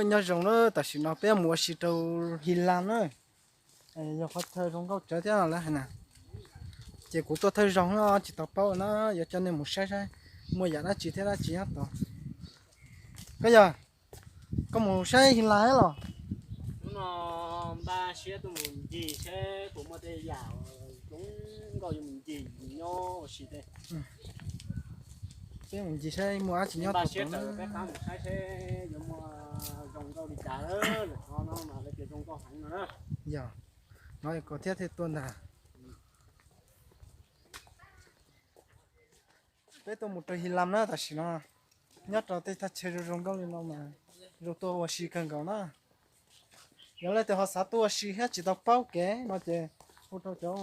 Nyob zoo na, tam sim no peb mus ua si rau His Las na. Yog qhov chaw zoo nkauj tsawv thiab lawv hais na. Ces kuv tuaj thawj zaug no tsis tau paub na, yuav coj nej mus saib saib muaj yam dab tsi thiab dab tsi nyob tod. Koj yog, koj mus saib His Las los? Hnub no npaj siab tuaj mus ncig saib puas muaj tej yam zoo nkauj yuav mus ncig nyob ua si thiab. Peb mus ncig saib muaj dab tsi nyob tod na. Peb qab mus saib seb yuav muaj zoo nkauj li cas lawm, no mas lawv tias zoo nkauj heev no na. Yog, no kom thiab thiaj tuaj ntag. Peb tuaj mus rau His Las na, tam sim no nyob rau tej thaj chaw zoo zoo nkauj li no mas zoo tuaj ua si kawg nkaus na. Yog leej twg ho xav tuaj ua si thiab tsis tau paub kev no ces hu rau cov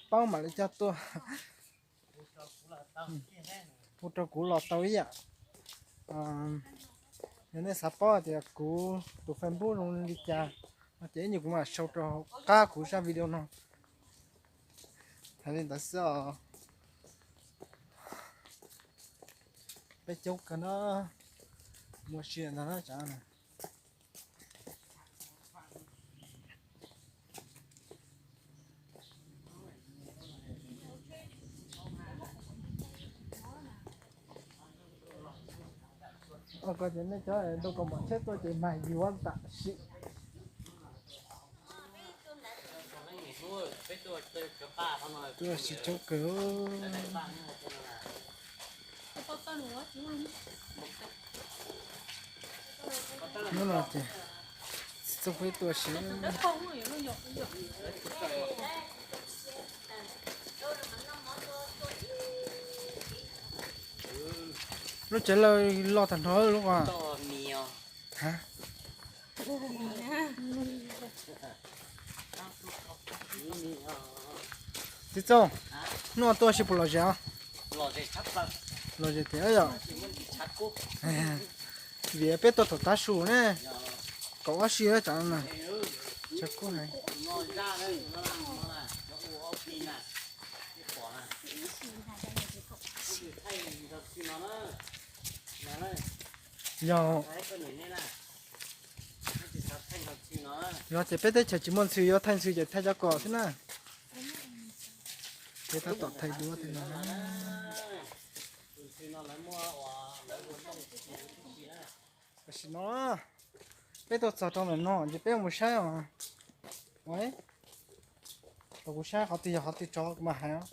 paub mam li coj tuaj. Hu rau kuv los tau ib yam. Yog nej xav paub tias kuv tus Facebook zoo li cas no ces ib nyuag kuv mam sau rau qab kuv zaj video no. Hais li ntawd xwb os. Peb coob kawg na, mus ua si ntag na tsav na. Ua ko ces nej cov ntoo kaus mom tsheb tuaj ces mag yuav tam sim. Tuaj tsis tshua kawg. Hnub no ces tsis txog peb tuaj siv. Lub tsev lawj loj tag nrho lub. Txiv Txooj, hnub no tuaj si puas lom zem os? Lom zem tiag yom. Vim peb tuaj thaum tav su ne, kaum ob si tsam no na. Tshav kub heev. Yog, yog ces peb teb chaws tsis muaj ntxhw yuav thaij ntxhw ces thaij cov kom xwb na. Peb tab tom thaij duab tej no na. Tam sim no peb tuaj txog rau ntawm no ces peb mus saib os. Kom kuv saib qhov twg yog qhov twg tso kuv mam hais.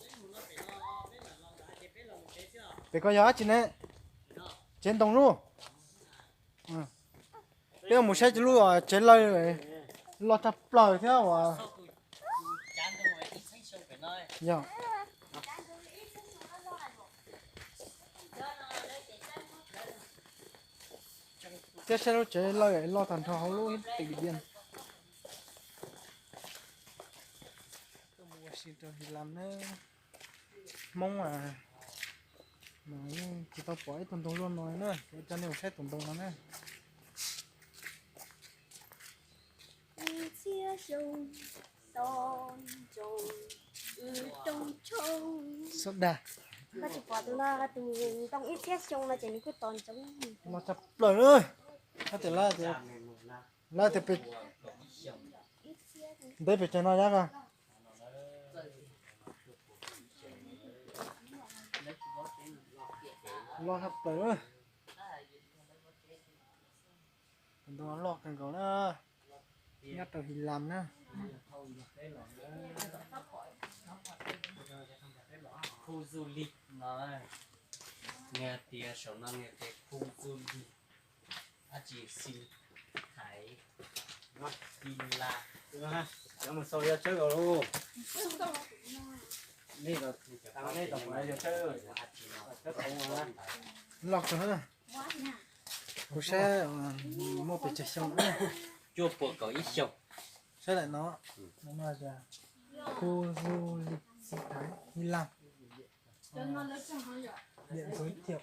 Pem ko yog dab tsi ne? Tsev ntoo lub. Peb mus saib lub tsev lawj loj tshaj plaws thiab uas. Yog. Thiab saib lub tsev lawj loj tag nrho hauv lub tim Điện Biên. Tuaj mus ua si rau His Las na. Hmoob mas yeej tsis tau pom ib tug ntoo luaj no na, kuv coj nej mus saib tus ntoo no na. Ib txhiab xyoo, to ntsoov wb rooj tshoob. Sab dag. Koj tsis pom tus no, tus ntoo ib txhiab xyoo no ces nws kuj to ntsoov. Loj tshaj plaws na. Lawv tias, lawv tias pem, ntev pes tsawg no yab ko? Loj tshaj plaws. Tus ntoo loj kawg nkaus na. Nyob rau His Las na. Khu du lịch no, nws tias saum no nws tias khu du lịch, dab tsi, sinh thái His Las. Cov mus xaus yog tsawb os lauj. Nej, nej tom yog tsawb, tsawb khoov. Loj kawg. Kuv saib muaj pes tsawg xyoo. Cuaj puas kaum ib xyoo. Saib daim no, khu du lịch sinh thái His Las. Điểm giới thiệu,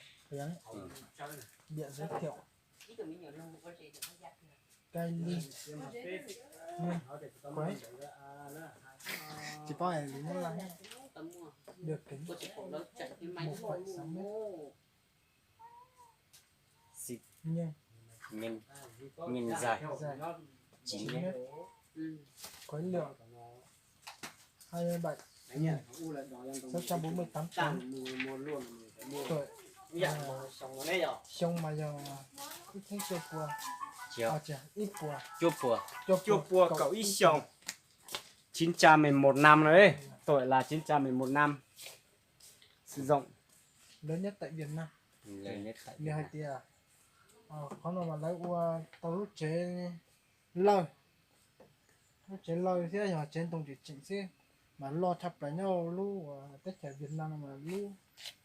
điểm giới thiệu. Cai Ly, Nguyên Quế. Tsis paub li, muab laj. Được kính một phẩy sáu mét. Xịt. Nguyên. Nhìn, nhìn dài. Dài. Chín mét. Khối lượng hai mươi bảy, sáu trăm bốn mươi tám tấn. Tuổi, à, xyoo mas yog ib txhiab cuaj puas, cuaj puas, cuaj puas kaum ib xyoos. Chín trăm mười một năm rồi đấy. Tuổi là chín trăm mười một năm. Sử dụng. Lớn nhất tại Việt Nam. Nws hais tias qhov no mas lawv ua tau lub tsev lawj, lub tsev lawj thiab yog tsev ntoo tseem tseem xwb, mas loj tshaj plaws nyob lub teb chaws Việt Nam no mas lub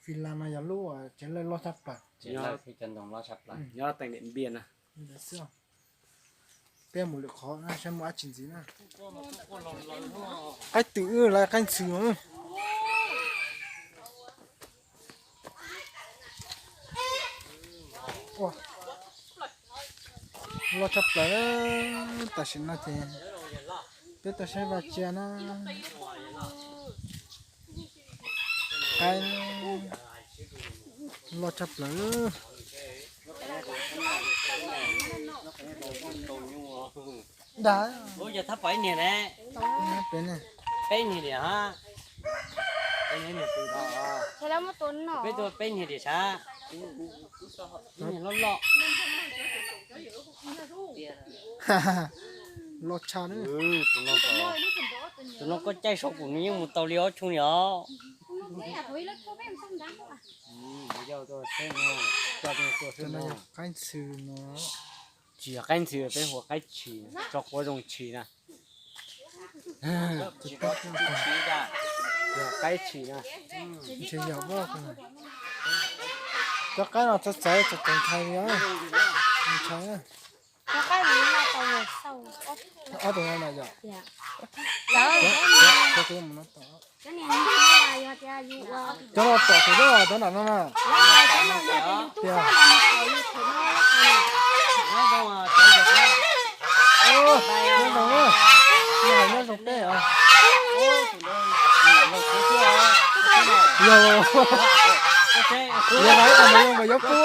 Fis Las no yog lub tsev lawj loj tshaj plaws. Nyob teem Điện Biên na. Peb mus lwm qhov saib muaj dab tsi ntxiv na. Qaib twm lawv qaib ntxhw. Loj tshaj plaws. Tam sim no ces peb tuaj saib vaj tsia na. Qaib loj tshaj plaws. Ntag. Ub, yog thab pais niag ne. Peb niag diam ha. Peb niag diam sav. Niag loj loj. Loj tshaj. Tus no koj caij saum kuv nws yeej mus tau li ob tshooj li os. Qaib ntxhw no. Tsis yog qaib ntxhw, peb hu qaib tshis, tso quav zoo tshis na. Yog qaib tshis na. Cov qaib no txawv txawv txaus txaus ntshai li os. Ntshai. Ob tug no na yom. Cov no pom tsis tau cov nram no na. Tias nyob zoo, nyob zoo peb os. Yog, yog hais kom mus zoo mas yuav pub.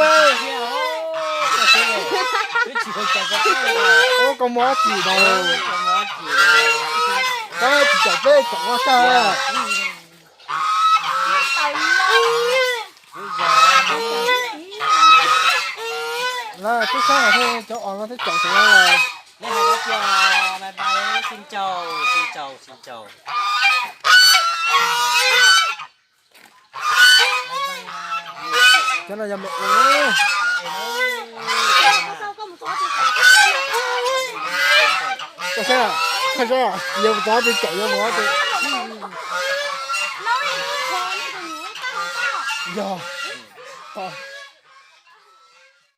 Ua koj muaj dab tsi tau, koj tsis caum peb caum ua tag. Lawv twb sab no thiab, cov os no twb caum tau lawm. Nej hais dab tsi os? Bye bye, xin chào, xin chào, xin chào. Cov no yog me es. Koj saib, koj saib, yog mus txog twg caum yog mus ob tug. Yog.